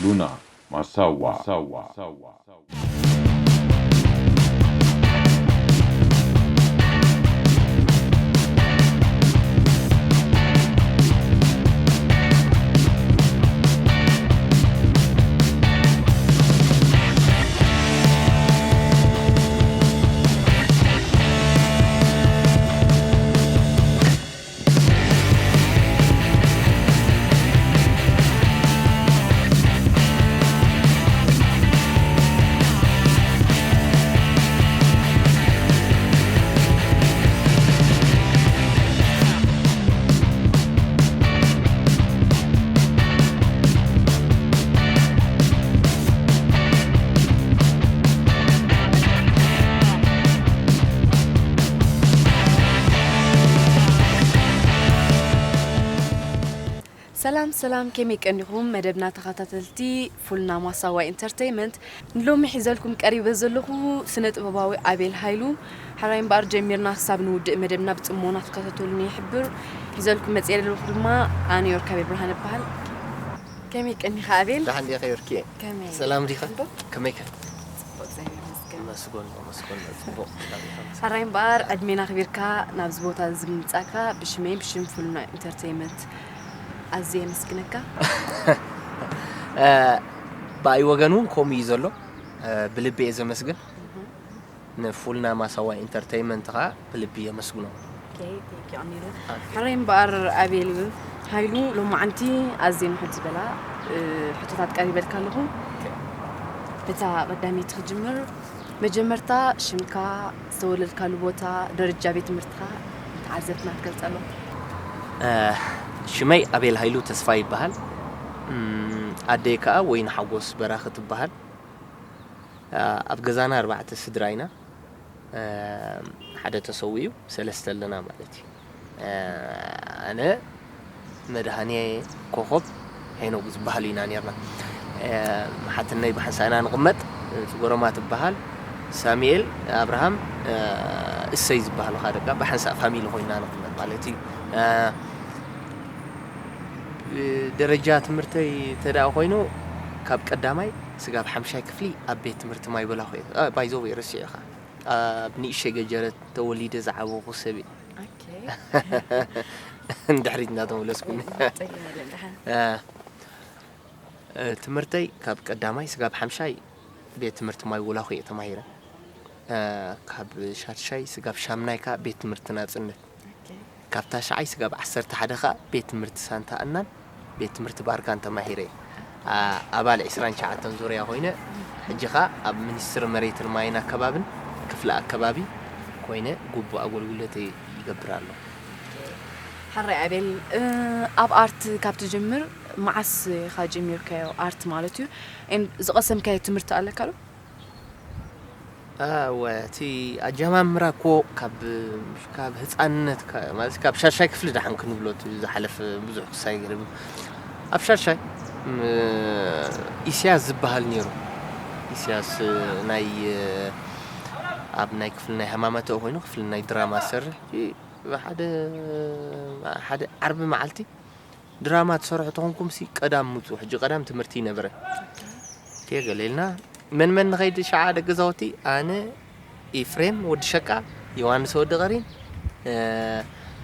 ሉና ማሳዋ። ሰላም ሰላም፣ ከመይ ቀኒኹም መደብና ተኸታተልቲ ፉልና ማሳዋ ኢንተርተይመንት? ንሎሚ ሒዘልኩም ቀሪበ ዘለኹ ስነ ጥበባዊ ኣቤል ሃይሉ። ሕራይ እምበኣር ጀሚርና ክሳብ ንውድእ መደብና ብጽሞና ክትከታተሉኒ ይሕብር። ሒዘልኩም መጽየ ዘለኹ ድማ ኣነ ዮርካቤ ብርሃን እበሃል። ከመይ ቀኒኻ ኣቤል? ደሓን ዲኻ ዮርኪ? ከመይ? ሰላም ዲኻ? እንዶ? ከመይ ከ? ጽቡቕ፣ እግዚኣብሔር ይመስገን። መስጎን፣ መስጎን፣ ጽቡቕ። ሕራይ እምበኣር ዕድሜና ኣኽቢርካ ናብዚ ቦታ እዚ ብምምጻእካ ብሽመይን ብሽም ፉልና ኢንተርተይመንት ኣዝየ የመስግነካ። እ፣ ብኣይ ወገን እውን ከምኡ እዩ ዘሎ። እ፣ ብልቢ እየ ዘመስግን። ንፉልና ማሳዋ ኢንተርተይመንት ኸኣ ብልቢ የመስግኖ። ኦኬ፣ ቴንክ ዩ ኣሚሩ። ኦኬ። ሕራይ እምበኣር ኣቤል ሃይሉ፣ ሎማዓንቲ ኣዝየን ውሕድ ዝበላ፣ እ፣ ሕቶታት ቀሪበልካ ኣለኹ። ኦኬ። በታ ቀዳመይቲ ክጅምር፣ መጀመርታ ሽምካ፣ ዝተወለድካሉ ቦታ፣ ደረጃ ቤት ትምህርትኻ ንተዓዘብትና ክትገልጸሎም። እ፣ ሽመይ ኣቤል ሃይሉ ተስፋ ይበሃል። እም፣ ኣደይ ከኣ ወይኒ ሓጎስ በራኺ ትበሃል። እ፣ ኣብ ገዛና ኣርባዕተ ስድራ ኢና። እ፣ ሓደ ተሰዊኡ፣ ሰለስተ ኣለና ማለት እዩ። እ፣ ኣነ፣ መድሃኔ፣ ኮኾብ፣ ሄኖግ ዝበሃሉ ኢና ኔርና። እ፣ ሓትነይ ብሓንሳእ ኢና ንቕመጥ፣ እ፣ ጽጎሮማ ትበሃል፣ ሳሙኤል፣ ኣብርሃም፣ እ፣ እሰይ ዝበሃሉ ኸኣ ደቃ ብሓንሳእ ፋሚሊ ኮይና ንቕመጥ ማለት እዩ። እ፣ ደረጃ ትምህርተይ እንተ ደኣ ኮይኑ፣ ካብ ቀዳማይ ስጋብ ሓምሻይ ክፍሊ ኣብ ቤት ትምህርቲ ማይ በላኹ እየ። እ፣ ባይ ዘ ዌይ፣ ረሲዑ ኢኻ። ኣብ ንእሽተይ ገጀረት ተወሊደ ዝዓበኹ ሰብ እየ። ኦኬ። ንድሕሪት እናተመለስኩ። ጸገም የለን፣ ደሓን። እ፣ እ፣ ትምህርተይ ካብ ቀዳማይ ስጋብ ሓምሻይ ቤት ትምህርቲ ማይ ወላኹ እየ ተማሂረ። እ፣ ካብ ሻድሻይ ስጋብ ሻምናይ ከኣ ቤት ትምህርቲ ናጽነት። ኦኬ። ካብ ታሽዓይ ስጋብ ዓሰርተ ሓደ ከኣ ቤት ትምህርቲ ሳንታ ኣናን ቤት ትምህርቲ ባርካን ተማሂረ። ኣ-፣ ኣባል ዕስራን ትሽዓተን ዙርያ ኮይነ፣ ሕጂ ከኣ ኣብ ሚኒስትሪ መሬትን ማይን ኣከባብን ክፍሊ ኣከባቢ ኮይነ ግቡእ ኣገልግሎተይ ይገብር ኣለኹ። ሓራይ ኣቤል፣ እ፣ ኣብ ኣርት ካብ ትጅምር መዓስ ኢኻ ጀሚርካዮ? ኣርት ማለት እዩ። ኤን ዝቐሰምካዮ ትምህርቲ ኣለካ ዶ? ኣወ፣ እቲ ኣጀማምራ እኮ ካብ፣ ካብ ህጻንነት፣ ካ-፣ ማለት ካብ ሻድሻይ ክፍሊ ደሓን ክንብሎ፣ እቲ ዝሓለፈ ብዙሕ ክሳይ ገለ፣ ኣብ ሻድሻይ፣ ም-፣ ኢሳያስ ዝበሃል ነይሩ። ኢሳያስ ናይ፣ ኣብ ናይ ክፍሊ ናይ ሃማማታዊ ኮይኑ፣ ክፍሊ ናይ ድራማ ዝሰርሕ፣ እቲ ሓደ፣ ሓደ ዓርቢ መዓልቲ ድራማ ትሰርሑ ተኾንኩምሲ ቀዳም ምጹ። ሕጂ ቀዳም ትምህርቲ ይነበረ። ኦኬ፣ ገለ ኢልና፣ መን መን ንኸይድ ሸዓ ደቂ ገዛውቲ? ኣነ፣ ኤፍሬም ወዲ ሸቃ፣ ዮሃንስ ወዲ ቀሪን፣ እ፣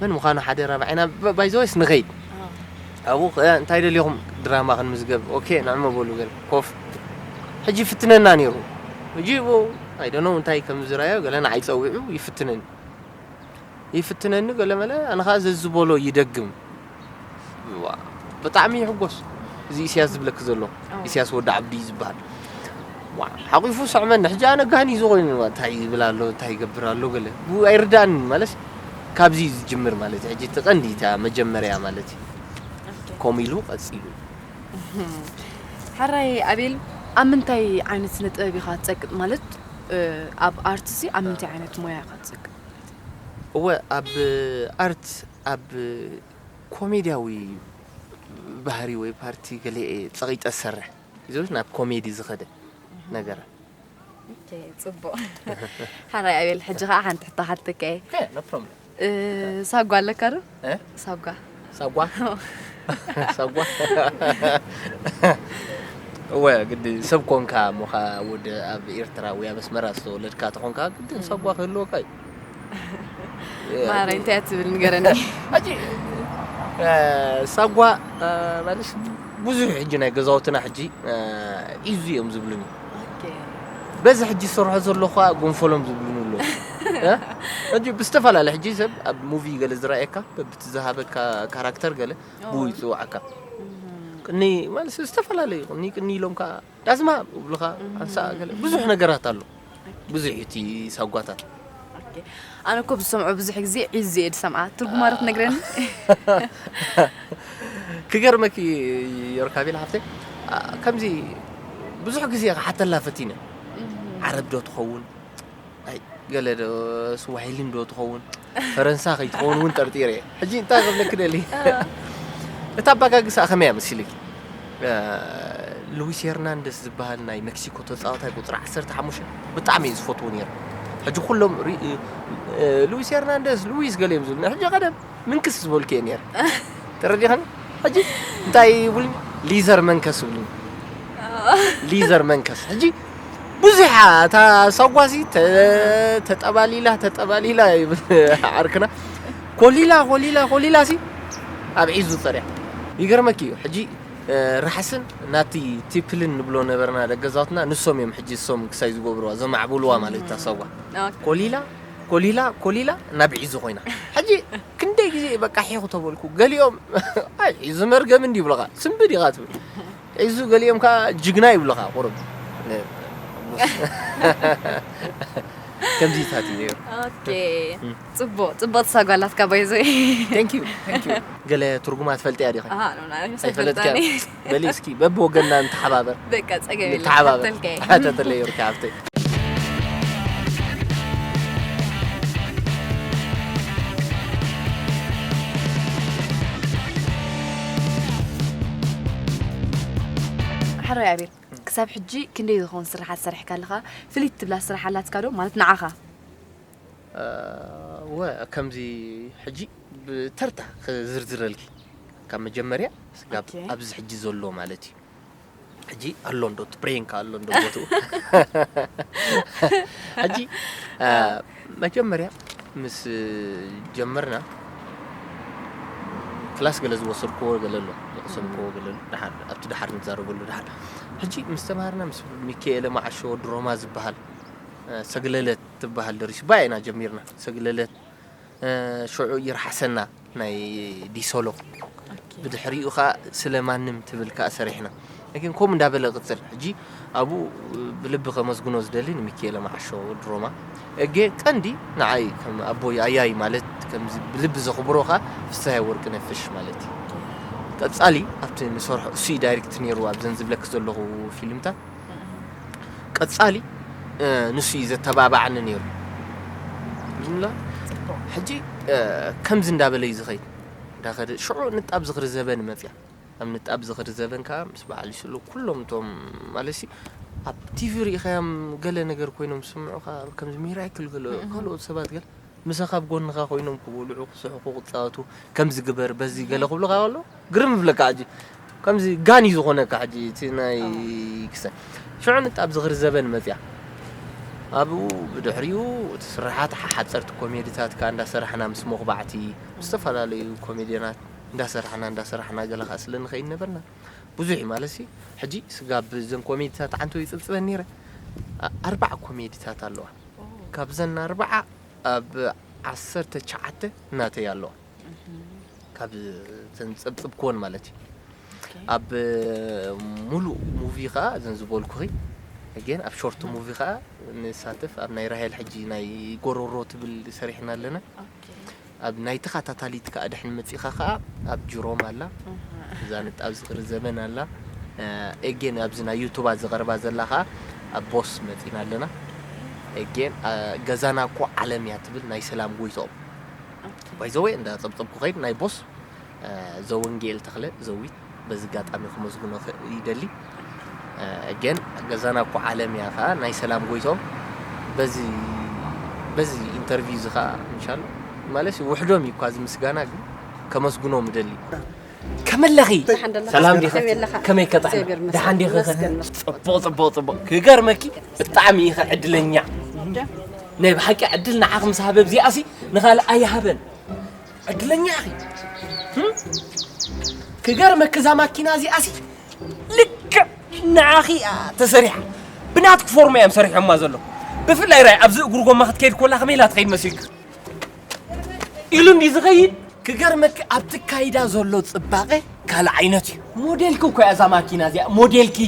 መን ምዃኑ ሓደ ራብዓይና፣ ብ-፣ ባይ ዘ ወይስ ንኸይድ? ኣዎ። ኣብኡ ኸ እንታይ ደሊኹም ድራማ ክንምዝገብ? ኦኬ፣ ንዕመ በሉ ገለ ኮፍ። ሕጂ ይፍትነና ነይሩ። ሕጂ ው-፣ ኣይ ዶንት ኖው እንታይ ከም ዝረኣዮ፣ ገለ ንዓይ ጸዊዑ ይፍትነኒ። ይፍትነኒ ገለ መለ፣ ኣነ ኸኣ ዘዝበሎ ይደግም። ዋ፣ ብጣዕሚ ይሕጎስ። እዚ ኢሳያስ ዝብለኪ ዘሎ፣ ኣዎ። ኢሳያስ ወዲ ዓብዲ እዩ ዝበሃል። ዋ፣ ሓቂፉ ሰዕመኒ። ሕጂ ኣነ ጋህን እዩ ዝኾይኑ፣ እንታይ ይብል ኣሎ፣ እንታይ ይገብር ኣሎ ገለ። ብኡ ኣይርድኣንን ማለት፣ ካብዚ እዩ ዝጅምር ማለት እዩ። ሕጂ እቲ ቀንዲ እታ መጀመርያ ማለት እዩ። ኦኬ። ከምኡ ኢሉ ቀጺሉ። ሓራይ ኣቤል፣ ኣብ ምንታይ ዓይነት ስነ ጥበብ ኢኻ ትጸቅጥ? ማለት፣ እ፣ ኣብ ኣርትሲ ኣብ ምንታይ ዓይነት ሞያ ኢኻ ትጸቅጥ? እወ፣ ኣብ ኣርት፣ ኣብ ኮሜድያዊ ባህሪ ወይ ፓርቲ ገለ እየ ጸቒጠ ዝሰርሕ። እዚ እውን ናብ ኮሜዲ ዝኸደ ነገር። ኦኬ፣ ጽቡቕ። ሓራይ ኣቤል፣ ሕጂ ኸኣ ሓንቲ ሕቶ ሓተካ እየ። ኦኬ፣ no problem። እ፣ ሳጓ ኣለካ ዶ? እ? ሳጓ። ሳጓ? ሳጓ? እወ፣ ግዲ ሰብ ኮንካ እሞ ኸኣ ወዲ ኣብ ኤርትራ ወይ ኣብ ኣስመራ ዝተወለድካ ተኾንካ፣ ግዲ ሳጓ ክህልወካ እዩ። እ፣ ማረይ፣ እንታይ እያ ትብል ንገረኒ። ሕጂ፣ እ፣ ሳጓ፣ እ፣ ማለትሽ ብዙሕ ሕጂ ናይ ገዛውትና ሕጂ፣ እ፣ ዒዙ እዮም ዝብሉኒ። ኦኬ። በዚ ሕጂ ዝሰርሖ ዘሎ ኸኣ ጎንፈሎም ዝብሉኒ ኣለዉ። እ? ሕጂ ብዝተፈላለየ ሕጂ ሰብ ኣብ ሙቪ ገለ ዝረኣየካ በብቲ ዝሃበካ ካራክተር ገለ ኦ። ብኡ ይጽውዓካ። እህ። ቅኒ ማለት ዝተፈላለዩ ቅኒ ቅኒ ኢሎም ከኣ ዳስማ ይብሉኻ፣ እህ። ኣንሳ ገለ ብዙሕ ነገራት ኣሎ። ብዙሕ እዩ እቲ ሳጓታት። ኦኬ። ኣነ እኮ ብዝሰምዖ ብዙሕ ግዜ ዒዙ እየ ዝሰምዓ። ትርጉማ ዶ ትነግረኒ? ክገርመኪ ዮርካቤል ሓፍተይ፣ ኣ፣ ከምዚ ብዙሕ ግዜ ክሓተላ ፈቲነ። እህ። ዓረብ ዶ ትኸውን? ኣይ፣ ገለ ዶ ስዋሂሊን ዶ ትኸውን? ፈረንሳ ከይትኸውን እውን ጠርጢረ እየ። ሕጂ እንታይ ክብለኪ ደሊ? እ። እታ ኣባጋግሳ ከመይ እያ መሲልኪ? እ፣ ሉዊስ ሄርናንደስ ዝበሃል ናይ ሜክሲኮ ተጻዋታይ ቁጽሪ ዓሰርተ ሓሙሽተ ብጣዕሚ እየ ዝፈትዎ ነይረ። ሕጂ ኩሎም ሪ-፣ እ፣ ሉዊስ ሄርናንደስ፣ ሉዊስ ገለ እዮም ዝብሉኒ። ሕጂ ቀደም ምንክስ ዝበልኩ እየ ነይረ። ተረዲኸኒ? ሕጂ እንታይ ይብሉኒ? ሊዘር መንከስ ይብሉኒ። ሊዘር መንከስ። ሕጂ ብዙሕ እታ ሳጓሲ ተ-፣ ተጠባሊላ፣ ተጠባሊላ ይብል ዓርክና። ኮሊላ፣ ኮሊላ፣ ኮሊላሲ ኣብ ዒዙ ጸሪያ። ይገርመኪ እዩ። ሕጂ፣ እ፣ ራሕስን ናቲ ቲፕልን ንብሎ ነበርና ደገዛውትና፣ ንሶም እዮም ሕጂ እሶም ክሳይ ዝገብርዋ፣ ዘማዕብልዋ ማለት እታ ሳጓ። ኦኬ። ኮሊላ፣ ኮሊላ፣ ኮሊላ ናብ ዒዙ ኮይና። ሕጂ ክንደይ ግዜ በቃ ሒኹ ተበልኩ። ገሊኦም፣ "ኣይ፣ ዒዙ መርገም እንዲ" ይብሉኻ። ስምቢ ዲኻ ትብል። ዒዙ ገሊኦም ከኣ ጅግና ይብሉኻ፣ ቁሩብ። ከምዚታት እዩ ነይሩ። ኦኬ። እም። ጽቡቕ፣ ጽቡቕ ሳጓ ኣላትካ፣ by the way። Thank you፣ thank you። ገለ ትርጉማ ትፈልጥያ ዲኺ? ኣሃ፣ ኖ፣ ኖ፣ ኣይፈለጥክያ? ኣይፈልጣኒ። በሊ እስኪ በብወገንና ንተሓባበር። በቃ፣ ጸገም የለን፣ ንተሓባበር። ክሓተልካ እየ። ሓተተለይ ዮርካ ሃብተይ። ሕራይ ኣቤል፣ እም። ክሳብ ሕጂ ክንደይ ዝኸውን ስራሓት ሰሪሕካ ኣለኻ? ፍልይቲ ትብላ ስራሕ ኣላትካ ዶ? ማለት ንዓኻ? እ፣ ወ-፣ ከምዚ ሕጂ ብተርታ ክዝርዝረልኪ። ካብ መጀመርያ ስጋብ ኦኬ። ኣብዚ ሕጂ ዘሎ ማለት እዩ። ሕጂ ኣሎ እንዶ፣ እቲ ብሬንካ ኣሎ እንዶ ቦትኡ። ሕጂ፣ እ፣ መጀመርያ ምስ ጀመርና ክላስ ገለ ዝወሰድክዎ ገለ ኣሎ፣ ዝቐሰምክዎ ገለ ኣሎ። ደሓር፣ ኣብቲ ደሓር ንዛረበሉ ደሓር። ሕጂ ምስ ተማሃርና ምስ ሚካኤለ መዓሾ ድሮማ ዝበሃል፣ እ፣ ሰግለለት ትበሃል ደሪስባ ኢና ጀሚርና። ሰግለለት፣ እ፣ ሽዑ ይርሓሰና ናይ ዲሶሎ። ኦኬ። ብድሕሪኡ ኸኣ ስለ ማንም ትብል ከኣ ሰሪሕና። ላኪን ከምኡ እንዳበለ ቅጽል። ሕጂ ኣብኡ ብልቢ ከመስግኖ ዝደሊ ንሚካኤለ መዓሾ ድሮማ። እጌ ቀንዲ ንዓይ ከም ኣቦይ ኣያይ ማለት ከምዚ ብልቢ ዘኽብሮ ኸኣ ፍስሃየ ወርቅነህ ፍሽ ማለት እዩ። ቀጻሊ ኣብቲ ንሰርሖ እሱ እዩ ዳይሬክት ነይሩ ኣብዘን ዝብለኪ ዘለኹ ፊልምታት። ቀጻሊ፣ እ፣ ንሱ እዩ ዘተባባዓኒ ነይሩ። ዝምላ ጽቡቕ። ሕጂ፣ እ፣ ከምዚ እንዳበለ እዩ ዝኸይድ። እንዳኸደ ሽዑ ንጣብ ዝኽሪ ዘበን መጽያ። ኣብ ንጣብ ዝኽሪ ዘበን ከኣ ምስ በዓል ይስሉ ኩሎም እቶም ማለትሲ ኣብ ቲቪ ርኢኻዮም ገለ ነገር ኮይኖም ዝስምዑኻ ከምዚ ሚራክል ገለ እም። ካልኦት ሰባት ገለ ምሳኻ ኣብ ጎንኻ ኮይኖም ክበልዑ፣ ክስሕቑ፣ ክጻወቱ፣ ከምዚ ግበር፣ በዚ ገለ ክብሉኻ ከሎ ግርም ይብለካ ሕጂ። ከምዚ ጋን እዩ ዝኾነካ ሕጂ እቲ ናይ ኣዎ። ክሰ-፣ ሽዑ ንጣብ ዝኽሪ ዘበን መጽያ። ኣብኡ ብድሕሪኡ እቲ ስራሓት ሓ-፣ ሓጸርቲ ኮሜዲታት ከኣ እንዳሰራሕና ምስ መኹባዕቲ፣ ምስ ዝተፈላለዩ ኮሜድያናት እንዳሰራሕና፣ እንዳሰራሕና ገለ ከኣ ስለ ንኸይድ ነበርና። ብዙሕ እዩ ማለትሲ፣ ሕጂ ስጋብ እዘን ኮሜዲታት ዓንቶ ይጽብጽበን ነይረ። ኣ-፣ ኣርባዓ ኮሜዲታት ኣለዋ። ኦ። ካብዘን ኣርባዓ ኣብ ዓሰርተ ትሽዓተ ናተይ ኣለዋ። እህ። ካብ እተን ዝጸብጽብክወን ማለት እዩ። ኦኬ። ኣብ ሙሉእ ሙቪ ኸኣ እዘን ዝበልኩኺ፣ ኣጌን ኣብ ሾርት ሙቪ ኸኣ ንሳተፍ ኣብ ናይ ራሄል ሕጂ ናይ ጎሮሮ ትብል ሰሪሕና ኣለና። ኦኬ። ኣብ ናይ ተኸታታሊት ከኣ ድሕን መጺኻ ኸኣ ኣብ ጅሮም ኣላ። እህ። እዛ ንጣብ ዝኽሪ ዘበን ኣላ። እ፣ ኤጌን ኣብዚ ናይ ዩቱባ ዝቐርባ ዘላ ኸኣ ኣብ ቦስ መጺና ኣለና። ኤጌን፣ እ፣ ገዛና እኮ ዓለም እያ ትብል ናይ ሰላም ጎይትኦም። ኦኬ። ባይ ዘ ወይ እንዳ ጸብጸብኩ ኸይድ ናይ ቦስ፣ እ፣ ዘወንጌል ተኽለ ዘዊት በዚ ኣጋጣሚ ክመስግኖ ኸ-፣ ይደሊ። እ፣ ኤጌን ገዛና እኮ ዓለም እያ ኸኣ ናይ ሰላም ጎይትኦም በዚ፣ በዚ ኢንተርቪው እዚ ኸኣ ኢንሻላህ ማለት ውሕዶም እዩ እኳ እዚ ምስጋና፣ ግን ከመስግኖም እደሊ። ከመለኺ? ደሓን ደለኻ? ሰላም ዲኻ? ከመይ ኣለኻ? ከመይ ከጣዕና? እግዚኣብሔር ይመስገን። ደሓን ዲኻ? ይመስገን። ጽቡቕ፣ ጽቡቕ፣ ጽቡቕ። ክገርመኪ፣ ብጣዕሚ ኢኻ ዕድለኛ። ናይ ብሓቂ ዕድል ንዓኺ ምስ ሃበ፣ ኣብዚኣሲ ንኻልእ ኣይሃበን። ዕድለኛ ኢኺ። ህም? ክገርመኪ፣ እዛ ማኪና እዚኣሲ ልክዕ ንዓኺ እያ ተሰሪሓ። ብናትኪ ፎርማ እዮም ሰሪሖማ ዘሎ። ብፍላይ ራይ ኣብዚ እግሩ ጎማ ክትከይድ ኮላ ከመይ ኢላ ትኸይድ መሲልኪ? ኢሉ እንዲ ዝኸይድ። ክገርመኪ፣ ኣብቲ ካይዳ ዘሎ ጽባቐ ካልእ ዓይነት እዩ። ሞዴልኪ እኮ እያ እዛ ማኪና እዚኣ፣ ሞዴልኪ።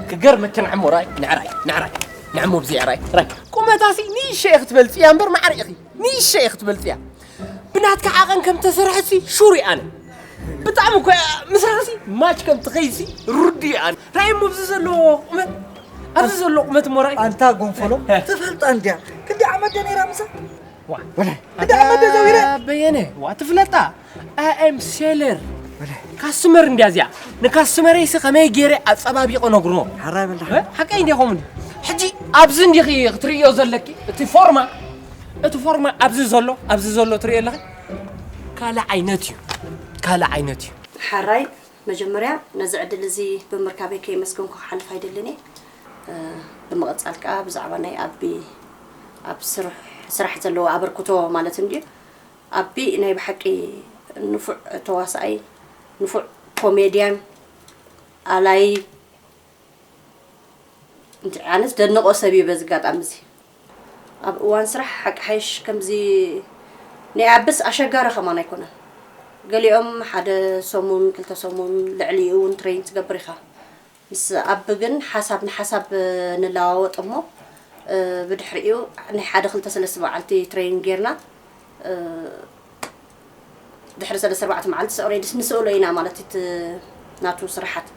ክገርመኪ፣ ንዕሞ ራይ፣ ንዕራይ፣ ንዕራይ፣ ንዕሞ ብዚኣ ራይ፣ ራይ። ቁመታሲ ንእሽቶ ኢኺ ክትበልጽ እያ እምበር ማዕረ ኢኺ። ንእሽቶ ኢኺ ክትበልጽ እያ። ብናትካ ዓቐን ከም ተሰርሐሲ ሹር እየ ኣነ። ብጣዕሚ እኮ እያ፣ ምስራኽሲ ማች ከም ትኸይድሲ ርዱ እየ ኣነ። ራይ እሞ ኣብዚ ዘሎ ቁመት፣ ኣብዚ ዘሎ ቁመት እሞ ራይ። ኣንታ ጎንፎሎ፣ እ። ትፈልጣ እንድያ። ክንዲ ዓመት ድያ ነይራ ምሳ? ዋ። ወላይ፣ ኣታ ክንዲ ዓመት ድያ ዘዊረ? በየነ፣ ዋ ትፍለጣ። I am seller። ወላይ። ካስተመር እንድያ እዚኣ። ንካስተመረይሲ ከመይ ገይረ ኣጸባቢቐ ነግሮ። ሓራይ በል እ? ሓቀይ እንድያ ኸምኒ። ሕጂ ኣብዚ እንዲኺ ክትርእዮ ዘለኪ፣ እቲ ፎርማ፣ እቲ ፎርማ ኣብዚ ዘሎ፣ ኣብዚ ዘሎ ትርእዮ ኣለኺ? ካልእ ዓይነት እዩ። ካልእ ዓይነት እዩ። ሓራይ፣ መጀመርያ ነዚ ዕድል እዚ ብምርካበይ ከየመስገንኩ ክሓልፍ ኣይደልን እየ። እ፣ ብምቕጻል ከኣ ብዛዕባ ናይ ኣቢ ኣብ ስርሕ-፣ ስራሕ ዘለዎ ኣበርክቶ ማለት እንድዩ። ኣቢ ናይ ብሓቂ ንፉዕ ተዋሳኣይ፣ ንፉዕ ኮሜድያን፣ ኣላይ፣ እንት-፣ ኣነስ ደንቆ ሰብ እዩ በዚ ኣጋጣሚ እዚ። ኣብ እዋን ስራሕ ሓቂ ሓይሽ ከምዚ ናይ ኣብስ ኣሸጋሪ ከማን ኣይኮነን። ገሊኦም ሓደ ሰሙን፣ ክልተ ሰሙን፣ ልዕሊኡ እውን ትሬን ትገብር ኢኻ። ምስ ኣቢ ግን ሓሳብ ንሓሳብ ንለዋወጥ እሞ፣ እ፣ ብድሕሪኡ ናይ ሓደ ክልተ ሰለስተ መዓልቲ ትሬን ጌርና፣ እ፣ ድሕሪ ሰለስተ ኣርባዕተ መዓልቲ ኦሬዲ ንስእሎ ኢና ማለት እቲ ናቱ ስራሓት።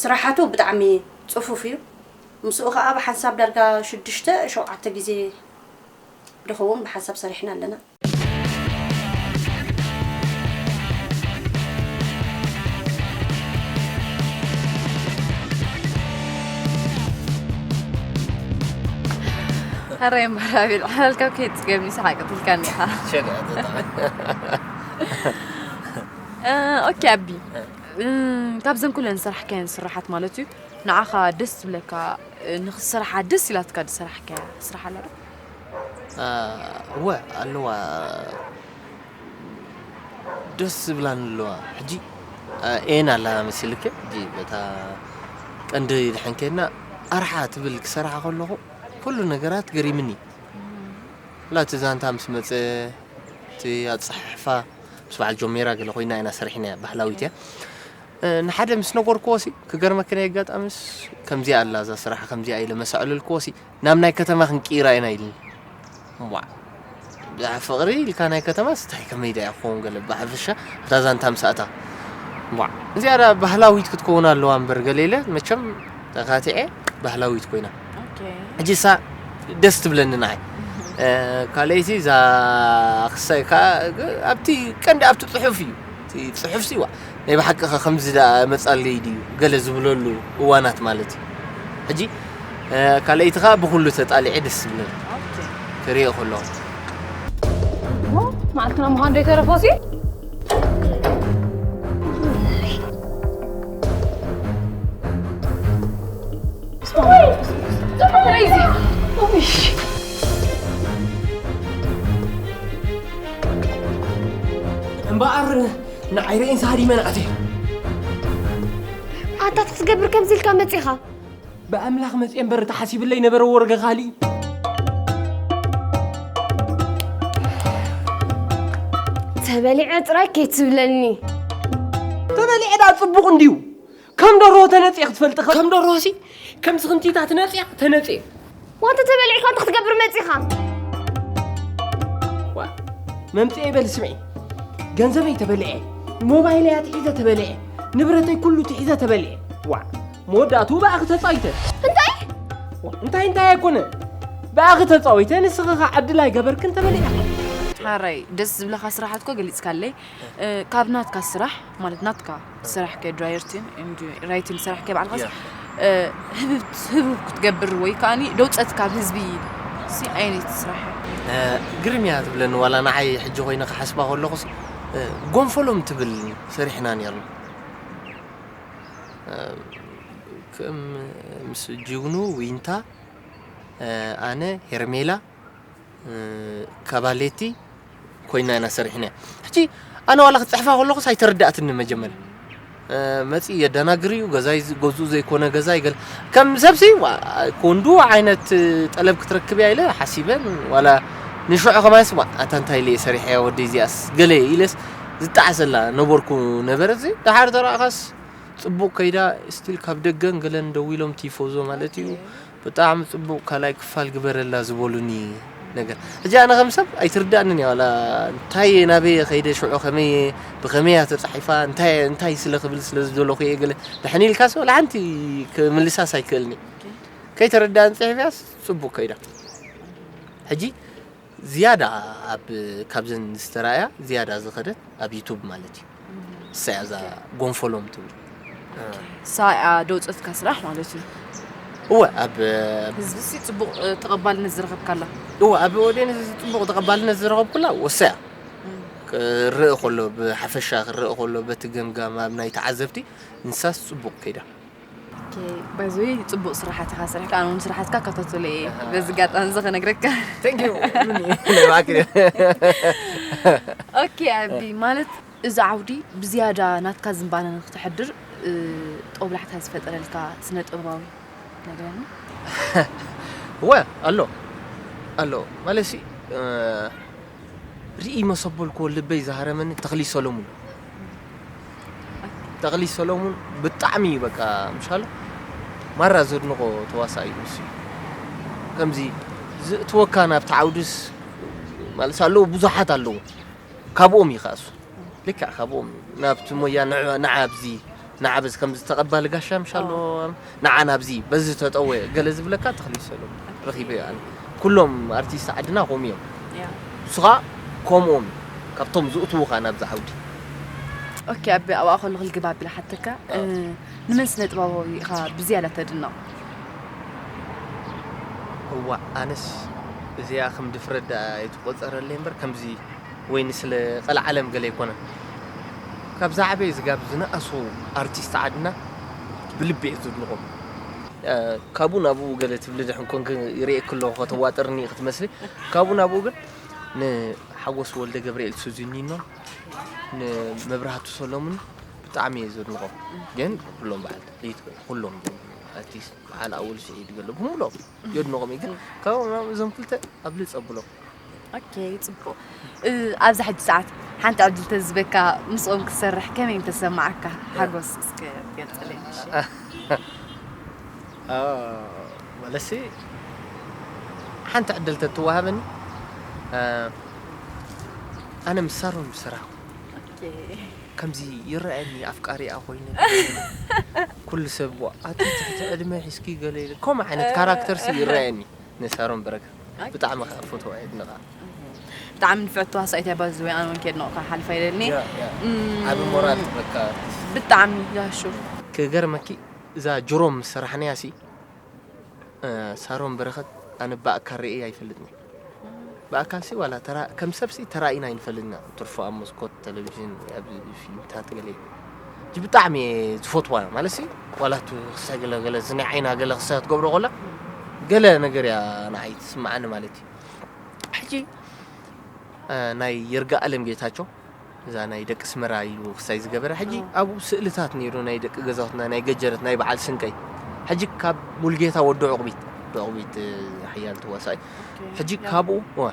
ስራሓቱ ብጣዕሚ ጽፉፍ እዩ። ምስኡ ከኣ ብሓንሳብ ዳርጋ ሽዱሽተ ሸውዓተ ግዜ ድኸውን ብሓንሳብ ሰሪሕና ኣለና። ኣረ እምበር ኣቤል፣ ሓበልካ ከይትጽገብኒ ሰሓቅ ትልካኒ ኢኻ። ሸገ፣ ኣቶ ጣዕመ። እ፣ ኦኬ ኣቢ። እ። እ፣ ካብዘን ኩለን ዝሰራሕካየን ስራሓት ማለት እዩ፣ ንዓኻ ደስ ዝብለካ፣ እ፣ ንኽትሰርሓ ደስ ኢላትካ ዝሰራሕካያ ስራሕ ኣላ ዶ? እ፣ እወ፣ ኣለዋ። ደስ ዝብላኒ ኣለዋ። ሕጂ፣ እ፣ ኤን ኣላ መሲልክ፣ ሕጂ በታ ቀንዲ ድሕን ከድና ኣርሓ ትብል ክሰርሓ ከለኹ ኩሉ ነገራት ገሪምኒ። ላ እቲ ዛንታ ምስ መጸ፣ እቲ ኣጸሓሕፋ ምስ በዓል ጆሜራ ገለ ኮይና ኢና ሰሪሕናያ፣ ባህላዊት እያ። እ፣ ንሓደ ምስ ነገርክዎ ሲ፣ ክገርመኪ ናይ ኣጋጣሚስ ከምዚኣ ኣላ እዛ ስራሕ፣ ከምዚኣ ኢለ መሰዕለልክዎ ሲ፣ ናብ ናይ ከተማ ክንቅይራ ኢና ኢሉኒ። እዋእ፣ ብዛዕባ ፍቕሪ ኢልካ ናይ ከተማስ እንታይ ከመይ ደኣ ክኸውን ገለ ብሓፈሻ እታ ዛንታ ምስ ኣታ። እዋእ፣ እዚኣ ደኣ ባህላዊት ክትከውን ኣለዋ እምበር ገለ ኢለ መቸም ተኻቲዐ ባህላዊት ኮይና። ኦኬ። ሕጂ እሳ ደስ ትብለኒ ንዓይ። እ፣ ካልኣይቲ እዛ ክሳይ ከኣ ኣብቲ ቀንዲ ኣብቲ ጽሑፍ እዩ። እቲ ጽሑፍሲ ዋ፣ ናይ ብሓቂ ኸ ከምዚ ደኣ መጻለይ ድዩ? ገለ ዝብለሉ እዋናት ማለት እዩ። ሕጂ፣ እ፣ ካልኣይቲ ኸኣ ብኹሉ ተጣሊዐ ደስ ዝብለኒ። ኦኬ። ክሪኦ ከለኹ። ኦ፣ መዓልትና ምዃን ዶ ይተረፎ ሲ? እምበኣር ንዓይ ርእይን ሳሃዲመን ኣትየ። ኣንታ ክትገብር ከምዚ ኢልካ መጺኻ? ብኣምላኽ መጺኤ እምበር ተሓሲብለይ ነበረ ወርገ ካልእ እዩ። ተበሊዐ ጥራይ ከይትብለኒ። ተበሊዐ ደኣ ጽቡቕ እንድዩ። ከም ደርሆ ተነጽየ ክትፈልጢ ኸ? ከም ደርሆሲ ከምዚ ክንቲታ ትነጽያ ተነጽየ። ዋንተ ተበሊዕካ እንታይ ክትገብር መጺኻ? ዋ፣ መምጽኤ በል ስምዒ። ገንዘበይ ተበሊዐ፣ ሞባይለይ ኣትሒዘ ተበሊዐ፣ ንብረተይ ኩሉ ትሒዘ ተበሊዐ። ዋ፣ መወዳእትኡ ብኣኺ ተጻዊተ። እንታይ? ዋ፣ እንታይ እንታይ ኣይኮነ። ብኣኺ ተጻዊተ፣ ንስኺ ኸዓ ዕድል ኣይገበርክን ተበሊዕኺ። ሓራይ፣ ደስ ዝብለኻ ስራሓት እኮ ገሊጽካለይ። እ፣ ካብ ናትካ ስራሕ፣ ማለት ናትካ ስራሕ ከ ድራየርቲን ኤንድ ራይቲን ስራሕ ከ ባዕልኻስ፣ ያ። እ፣ ህብብ-፣ ህብብ ክትገብር ወይ ከኣኒ ደውጸት ካብ ህዝቢ ሲ ዓይነት ስራሕ? ግርም እያ ትብለኒ። ዋላ ንዓይ ሕጂ ኮይነ ክሓስባ ከለኹስ ጎንፈሎም ትብል ሰሪሕና ነርና። ከም ምስ ጅግኑ፣ ዊንታ፣ ኣነ፣ ሄርሜላ፣ ካባሌቲ ኮይና ኢና ሰሪሕና። ሕጂ ኣነ ዋላ ክፅሕፋ ከለኹስ ኣይተረዳእትኒ መጀመርያ። መፂ የደናግር እዩ፣ ገዛይ ገዝኡ ዘይኮነ ገዛ ይገል ከም ሰብሲ ኮንዱ ዓይነት ጠለብ ክትረክብ እያ ኢለ ሓሲበን። ዋላ ንሽዑ ከማንስ፣ "ዋ፣ ኣታ እንታይ ኢለ እየ ሰሪሐያ ወደይ እዚኣስ?" ገለ ኢለስ ዝጠዓሰላ ነበርኩ። ነበረ እዚ ደሓር ተረኣኻስ ፅቡቕ ከይዳ፣ ስቲል ካብ ደገን ገለን ደዊሎም ቲፎዞ ማለት እዩ። ብጣዕሚ ጽቡቕ ካልኣይ ክፋል ግበረላ ዝበሉኒ ነገር። ሕጂ ኣነ ከም ሰብ ኣይትርዳእንን እያ፣ ዋላ እንታይ ናበይ ከይደ ሽዑ ከመይ ብኸመይ እያ ተጻሒፋ እንታይ እንታይ ስለ ክብል ስለ ዝደለኹ እየ ገለ ድሕን ኢልካስ ዋላ ሓንቲ ክምልሳስ ኣይክእልኒ። ከይተረዳእን ጽሒፍያስ ጽቡቕ ከይዳ። ሕጂ ዝያዳ ኣብ ካብዘን ዝተራእያ ዝያዳ ዝኸደት ኣብ ዩቱብ ማለት እዩ። እሳ እያ እዛ ጎንፈሎም ትብል። እሳ እያ ደውፀትካ ስራሕ ማለት እዩ። እወ ኣብ ህዝቢ ሲ ፅቡቅ ተቐባልነት ዝረኸብካላ። እወ ኣብ ኦዲየንስ ጽቡቕ ተቐባልነት ዝረኸብኩላ ወሳ እያ። ክረእ ከሎ ብሓፈሻ ክረእ ከሎ በቲ ገምጋም ኣብ ናይ ተዓዘብቲ ንሳስ ጽቡቕ ከይዳ። ባይዘወይ ፅቡቅ ስራሓት ኢካ ሰሪሕካ ኣነ እውን ስራሓትካ ከታተሎ እየ በዚ ጋጣሚ እዚ ክነግረካ Thank you ሉኒ ናይ ብሓቂ ኦኬ ኣቢ ማለት እዚ ዓውዲ ብዝያዳ ናትካ ዝንባለ ንክትሕድር ጦብላሕታ ዝፈጠረልካ ስነ ጥበባዊ ነግረኒ ወ ኣሎ ኣሎ ማለት ሲ ርኢ መሰበልኮ ልበይ ዝሃረመኒ ተኽሊ ሰሎሙን ተኽሊ ሰሎሙን ብጣዕሚ እዩ በቃ ምሻሎ ማራ ዘድንቆ ተዋሳኢ እዩ ንሱ ከምዚ ዝእትወካ ናብቲ ዓውድስ ማለት ኣለዉ ብዙሓት ኣለዉ ካብኦም እዩ ከኣሱ ልክዕ ካብኦም ናብቲ ሞያ ንዓ ኣብዚ ንዓ በዚ ከምዚ ተቐባሊ ጋሻ ምሻሎ ንዓ ናብዚ በዚ ተጠወ ገለ ዝብለካ ተኽሊ ሰሎሙን ረኺበዮ ኣነ ኩሎም ኣርቲስት ዓድና ከምኡ እዮም ንሱ ከዓ ከምኦም ካብቶም ዝእትዉኻ ናብዚ ዓውዲ ኦኬ ኣቢ ኣብኣ ከለኹ ልግብ ኣቢለ ሓተካ ንመን ስነ ጥበባዊ ኢኻ ብዝያዳ ተድንቕ እዋ ኣነስ እዚኣ ከም ድፍረት ደኣ ኣይትቆጸረለይ እምበር ከምዚ ወይ ንስለ ቀልዓለም ገለ ኣይኮነን ካብ ዝዓበየ ዝጋብ ዝነኣሱ ኣርቲስት ዓድና ብልቢ እየ ዝድንቖም ካብኡ ናብኡ ገለ ትብሊ ድሕን ኮንክ ይርእየክ ኣለኹ ከተዋጥርኒ ክትመስሊ ካብኡ ናብኡ ግን ንሓጎስ ወልደ ገብርኤል ሱዚኒኖ ንመብራህቱ ሰሎሙን ብጣዕሚ እየ ዘድንቖም ግን ኩሎም በዓል ኩሎም ኣርቲስት በዓል ኣወል ስዒድ ገለ ብምሎም የድንቖም እዩ ግን ካብኦም እዞም ክልተ ኣብልፅ ኣብሎም ኦኬ ጽቡቕ ኣብዚ ሕጂ ሰዓት ሓንቲ ዕድል ተዝበካ ምስኦም ክትሰርሕ ከመይ ምተሰማዓካ ሓጎስ እስከ ትገልጸለይ መለሲ ሓንቲ ዕድል ተትወሃበኒ ኣነ ምስ ሳሮን ምሰራሕኩ ከምዚ ይረኣየኒ ኣፍቃሪኣ ኮይነ ኩሉ ሰብ ኣቲ ትሕቲ ዕድመ ሒዝኪ ገለ ኢለ ከምኡ ዓይነት ካራክተር ሲ ይረኣየኒ ንሳሮን በረከት ብጣዕሚ ከዓ ፈትዋ የድንቓ ብጣዕሚ ንፍዕቲ ተዋሳኢት እያ ባዚ ወይ ኣነ እውን ከየድንቕካ ሓልፋ ይደልኒ ዓቢ ሞራል ትበካ ብጣዕሚ ያሹ ክገርመኪ እዛ ጅሮም ምስ ሰራሕናያ ሲ ሳሮን በረኸት ኣነ ብኣካል ርእየ ኣይፈልጥን ብኣካል ሲ ዋላ ከም ሰብ ሲ ተራኢና ኣይንፈልጥና ትርፎ ኣብ መስኮት ቴሌቪዥን ኣብ ፊልምታት ገለ እቲ ብጣዕሚ እየ ዝፈትዋ ማለት ሲ ዋላ እቲ ክሳይ ገለ ገለ እዚ ናይ ዓይና ገለ ክሳይ ክትገብሮ ከላ ገለ ነገር እያ ንዓይ ትስምዓኒ ማለት እዩ ሕጂ ናይ ይርጋ ኣለም ጌታቸው እዛ ናይ ደቂ ስመራ ኢሉ ክሳይ ዝገበረ ሕጂ ኣብኡ ስእልታት ነይሩ ናይ ደቂ ገዛውትና ናይ ገጀረት ናይ በዓል ስንቀይ ሕጂ ካብ ሙልጌታ ወዲ ዕቑቢት ዕቑቢት ሓያል ተዋሳኢ ሕጂ ካብኡ እዋ፣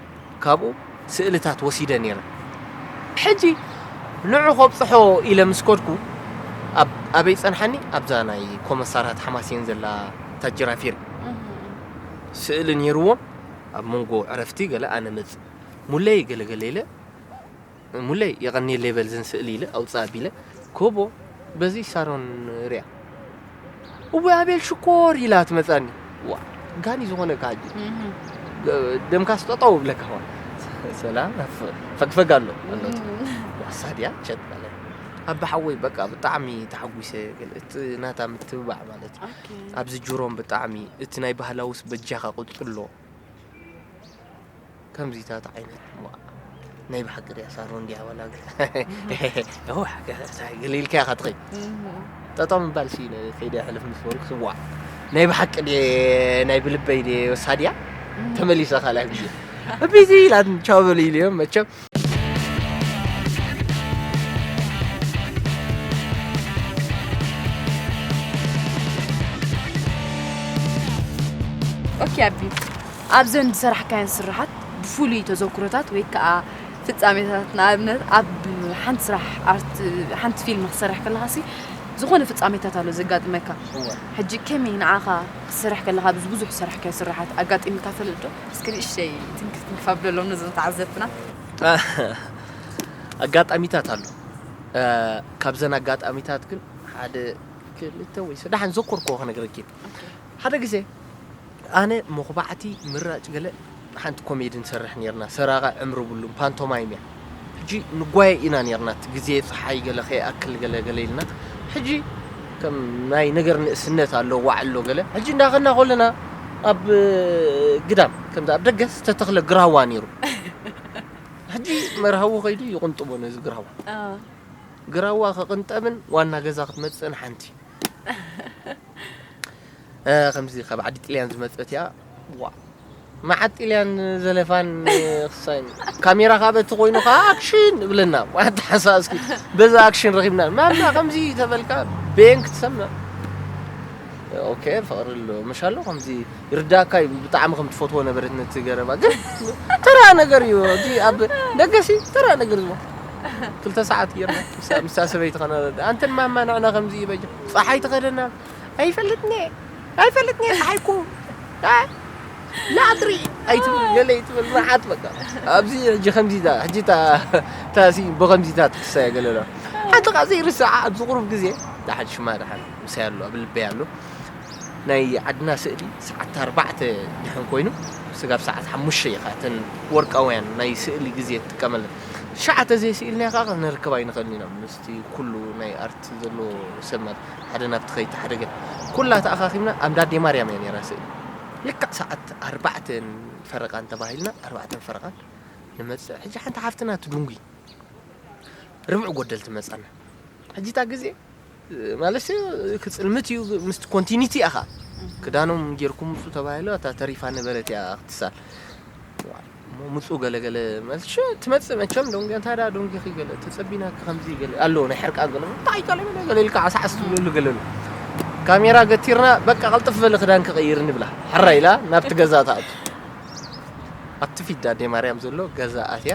ካብኡ ስእልታት ወሲደ ነይረ። ሕጂ ንዑ ከብፅሖ ኢለ ምስ ከድኩ ኣብ ኣበይ ፀንሓኒ ኣብዛ ናይ ኮመሳራት ሓማሴን ዘላ ታጅራፊር ስእሊ ነይርዎም ኣብ መንጎ ዕረፍቲ ገለ ኣነ መፅ ሙለይ ገለገለ ኢለ ሙለይ የቐንየለይ በል ዘን ስእሊ ኢለ ኣውፅእ ኣቢለ ኮቦ በዚ ሳሮን ሪኣ እወ ኣቤል ሽኮር ኢላ ትመፃኒ ዋ ጋኒ ዝኾነ ካጂ ደምካ ስጠጠው ብለካ ዋ ሰላም ፈግፈግ ኣሎ ኣሎት ዋሳ ድያ ቸት በለ ኣቢ ሓወይ በቃ ብጣዕሚ ተሓጒሰ እቲ ናታ ምትብባዕ ማለት እዩ ኣብዚ ጅሮም ብጣዕሚ እቲ ናይ ባህላውስ በጃኻ ቅፅሎ ከምዚታት ዓይነት ዋ፣ ናይ ብሓቂ ድያ ሳሮ እንዲያ ዋላ ገለ ኦ፣ ገለ ኢልካ ኢኻ ትኸይድ። ጠጠው ምባል ሲ ከይደ ሕልፍ ምስ በልኩ ስዋ ናይ ብሓቂ ድየ ናይ ብልበይ ድየ ወሳድያ ተመሊሰ ካልኣይ ግዜ እቢዚ ኢላን ቻው በሉ ኢልዮም መቸም። ኦኬ ኣቢ፣ ኣብዘን ዝሰራሕካየን ስርሓት ብፍሉይ ተዘክሮታት ወይ ከዓ ፍጻሜታት፣ ንኣብነት ኣብ ሓንቲ ስራሕ ኣርት፣ ሓንቲ ፊልም ክሰርሕ ከለኻሲ ዝኾነ ፍጻሜታት ኣሎ ዘጋጥመካ። ሕጂ ከመይ ንዓኻ ክትሰርሕ ከለኻ ኣብዚ ብዙሕ ዝሰራሕካዮ ስርሓት ኣጋጢምካ ፈልጥ ዶ? እስኪ ንእሽተይ ትንክፍ ትንክፍ ኣብለሎም ነዞም ተዓዘብትና። ኣጋጣሚታት ኣሎ። እ፣ ካብዘን ኣጋጣሚታት ግን ሓደ ክልተ ወይ ሰ-፣ ደሓን ዘኮርክዎ ክነግረኪ። ሓደ ግዜ ኣነ መኹባዕቲ ምራጭ ገለ ሓንቲ ኮሜዲ ንሰርሕ ኔርና። ሰራቐ ዕምሪ ብሉም ፓንቶማይም እያ። ሕጂ ንጓየ ኢና ኔርና። እቲ ግዜ ጸሓይ ገለ ከይኣክል ገለ ገለ ኢልና። ሕጂ ከም ናይ ነገር ንእስነት ኣሎ፣ ዋዕ ኣሎ ገለ። ሕጂ እንዳኸና ከለና ኣብ ግዳም ከምዚ ኣብ ደገ ዝተተኽለ ግራዋ ኔሩ። ሕጂ መርሃዊ ከይዱ ይቕንጥቦ ነዚ ግራዋ። ግራዋ ክቕንጠብን ዋና ገዛ ክትመጽእን ሓንቲ። እ፣ ከምዚ ካብ ዓዲ ጥልያን ዝመጸት እያ። ዋ፣ መዓት ጥልያን ዘለፋን ክሳይን ካሜራ ካብ እቲ ኮይኑ ከዓ ኣክሽን እብለና። ዋታ ሓሳ እስኪ በዛ ኣክሽን ረኺብና። ማማ ከምዚ ተበልካ ቤን ክትሰምዕ። ኦኬ፣ ፍቕሪ ኣሎ። መሻሎ ከምዚ ይርዳእካ እዩ። ብጣዕሚ ከም ትፈትዎ ነበረት ነቲ ገረባ። ግን ተራ ነገር እዩ። እቲ ኣብ ደገሲ ተራ ነገር እዩ። ክልተ ሰዓት ጌርና ምስ፣ ምስታ ሰበይቲ ኸነ፣ ኣንተን ማማ ንዕና ከምዚ እዩ በጃ። ጸሓይ ተኸደና። ኣይፈልጥኒ፣ ኣይፈልጥኒ ጸሓይ እኮ። ኣ፣ ላድሪ ኣይትብል፣ ገለ ይትብል፣ መዓት በቃ። ኣብዚ ሕጂ ከምዚ ዳ፣ ሕጂ ታ፣ ታሲ ብኸምዚታት ክሳየ ገለ ዶ። ሓንቲ ቃ ዘይርስዓ ኣብዚ ቁሩብ ግዜ፣ ደሓን ሽማ ደሓን ምሳይ ኣሎ፣ ኣብ ልበይ ኣሎ። ናይ ዓድና ስእሊ ሰዓት ኣርባዕተ ድሕን ኮይኑ፣ ስጋብ ሰዓት ሓሙሽተ ኢኻ እተን ወርቃውያን ናይ ስእሊ ግዜ ትጥቀመለን። ትሽዓተ ዘይስኢልና ኢኻ ነርክብ ኣይንኽእልን ኢና። ምስቲ ኩሉ ናይ ኣርት ዘሎ ሰብ ማለት ሓደ ናብቲ ከይድ ሓደ ገለ። ኩላ ተኣኻኺብና ኣብ ዳዴ ማርያም እያ ነይራ ስእሊ። ልክዕ ሰዓት ኣርባዕተን ፈረቓን ተባሂልና፣ ኣርባዕተን ፈረቓን ንመጽእ። ሕጂ ሓንቲ ሓፍትና ትድንጉይ ርብዕ ጎደል ትመጻና። ሕጂ እታ ግዜ ማለት ክጽልምት እዩ፣ ምስቲ ኮንቲኒቲ እያ ኸኣ። ክዳኖም ጌርኩም ምጹ ተባሂሉ፣ እታ ተሪፋ ነበረት እያ ክትሳል። እሞ ምጹ ገለ ገለ ማለት ሽ-፣ ትመጽእ መቸም ደንጉያ፣ እንታይ ደኣ ደንጉኺ ገለ፣ ተጸቢናኪ ከምዚ ገለ፣ ኣሎ ናይ ሕርቃን ገለ፣ እንታይ ገለ ገለ ገለ ኢልካ ዓሳዕስ ትብለሉ ገለ ኣሎ። ካሜራ ገቲርና፣ በቃ ቀልጥፍ በሊ ክዳንኪ ቀይሪ ንብላ። ሕራይ ኢላ ናብቲ ገዛ ትኣቱ። ኣብቲ ፊት ዳዴ ማርያም ዘሎ ገዛ ኣትያ፣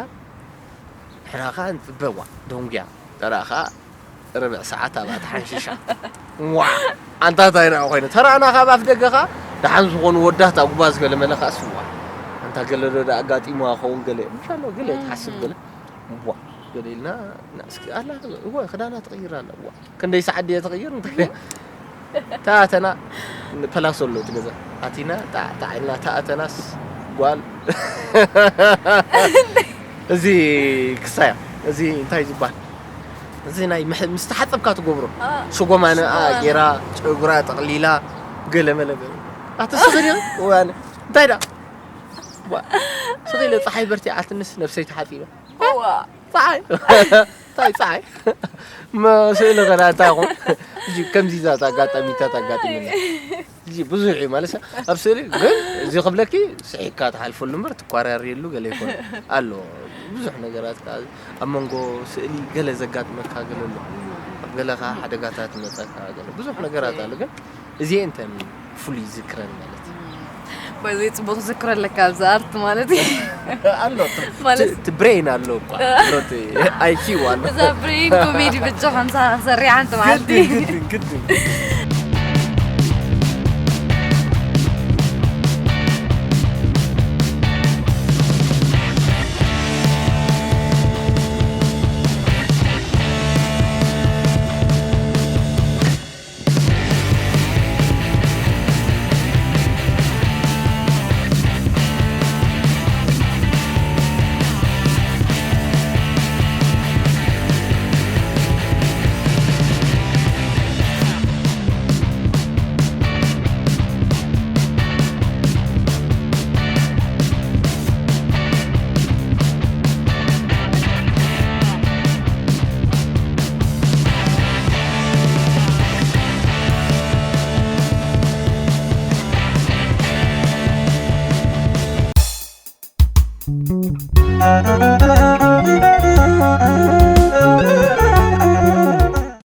ንሕና ኸኣ ንጽበ፣ ዋ፣ ደንጉያ። ተራኻ ርብዕ ሰዓት ኣብኣ ተሓንሺሻ። ዋ፣ ኣንታ እንታይ ደኣ ኮይኑ? ተራእና ካብ ኣፍ ደገ ኸኣ ደሓን ዝኾኑ ወዳት ኣጉባዝ ገለ መለ ኸኣ ስዋ። ኣንታ ገለ ዶ ደኣ ኣጋጢምዋ ኸውን ገለ። ምሻሎ ገለ ትሓስብ ገለ። ዋ፣ ገለ ኢልና፣ ና እስኪ ኣላ፣ እወ፣ ክዳና ትቕይር ኣላ። ዋ፣ ክንደይ ሰዓት ድየ ትቕይር? እንታይ ድያ? ተኣተና፣ ን-፣ ፐላሶ ኣሎ እቲ ገዛ። ኣቲና፣ ጣዕ፣ ጣዕ ኢልና ተኣተናስ፣ ጓል። እዚ ክሳያ፣ እዚ እንታይ ዝበሃል? እዚ ናይ ምሕ-፣ ምስ ተሓጸብካ ትገብሮ። አ፣ ስጎማንኣ ስጎማን። ጌራ፣ ጨጉራ ጠቕሊላ፣ ገለ መለ ገለ። ኣቲ ስኺ ዲኺ? እዋነ። እንታይ ደኣ? ዋ፣ ስኺ ኢለ፣ ጸሓይ በርቲዓትንስ ነብሰይ ተሓጺበ። እዋ። ጸሓይ። እንታይ ጸሓይ? ም-፣ ስእሊ ኸዳ እንታይ ይኹን? እዚ ከምዚ ዛት ኣጋጣሚታት ኣጋጢሙና። እዚ ብዙሕ እዩ ማለት ኣብ ስእሊ ግን እዚ ክብለኪ ስሒካ ትሓልፈሉ እምበር ትኳራርየሉ ገለ ይኮን ኣሎ። ብዙሕ ነገራት ከኣ ኣብ መንጎ ስእሊ ገለ ዘጋጥመካ ገለ ኣሎ። ኣብ ገለ ከኣ ሓደጋታት ይመጸካ ገለ ብዙሕ ነገራት ኣሎ። ግን እዚኤን እተን ፍሉይ ዝክረን ማለት እዩ። ባይዘይ ጽቡቕ ዝክረ ኣለካ ኣብዚ ኣርት ማለት እዩ። ኣሎ። ማለት እቲ ብሬን ኣሎ እኳ። ኣሎ እቲ ኣይ ኪው ኣሎ። እዛ ብሬን ኮሜዲ ብጃ ሓምሳ ክሰሪዓ ሓንቲ መዓልቲ። ግድን፣ ግድን፣ ግድን።